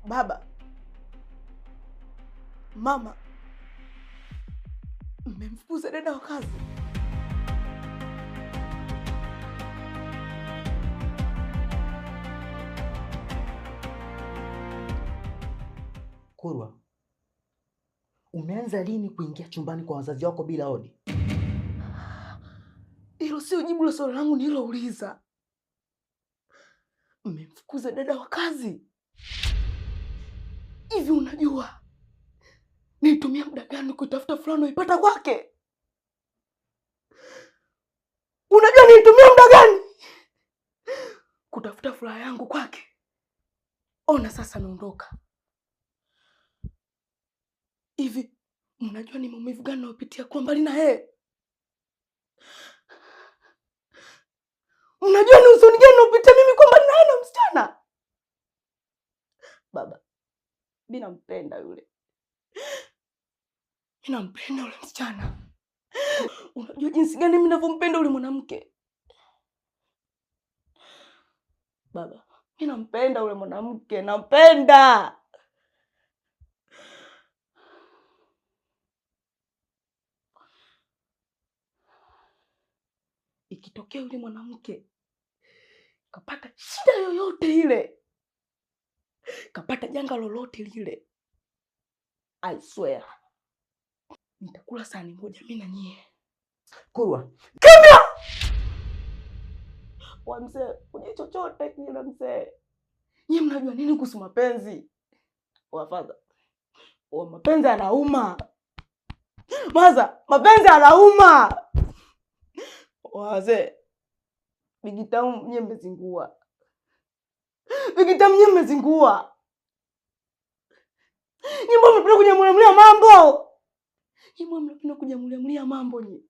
Baba, mama, mmemfukuza dada wa kazi. Kurwa, umeanza lini kuingia chumbani kwa wazazi wako bila hodi? Hilo sio jibu la swali langu nililouliza. Mmemfukuza dada wa kazi. Hivi unajua nilitumia muda gani kutafuta fulani uipata kwake? Unajua nilitumia muda gani kutafuta furaha yangu kwake? Ona sasa naondoka. Hivi mnajua ni maumivu gani nayopitia kuwa mbali na yeye? Mnajua ni huzuni gani nayopitia mimi kuwa mbali na yeye na msichana? Baba, mi nampenda yule, mi nampenda yule msichana. Unajua jinsi gani mi navyompenda yule mwanamke? Baba, mi nampenda yule mwanamke, nampenda. Ikitokea yule mwanamke kapata shida yoyote ile, kapata janga lolote lile, I swear nitakula sahani moja mimi na nyie. Kurwa, Kimya! Wa mzee, hujui chochote kile mzee. Nyie mnajua nini kuhusu mapenzi? Wafadha, wa mapenzi yanauma. Maza, mapenzi yanauma. Wazee, Bigitamu nyie mmezingua. Bigitamu nyie mmezingua. Nyie mbona mnapenda kujamuliamulia mambo? Nyie mbona mnapenda kujamuliamulia mambo nyie?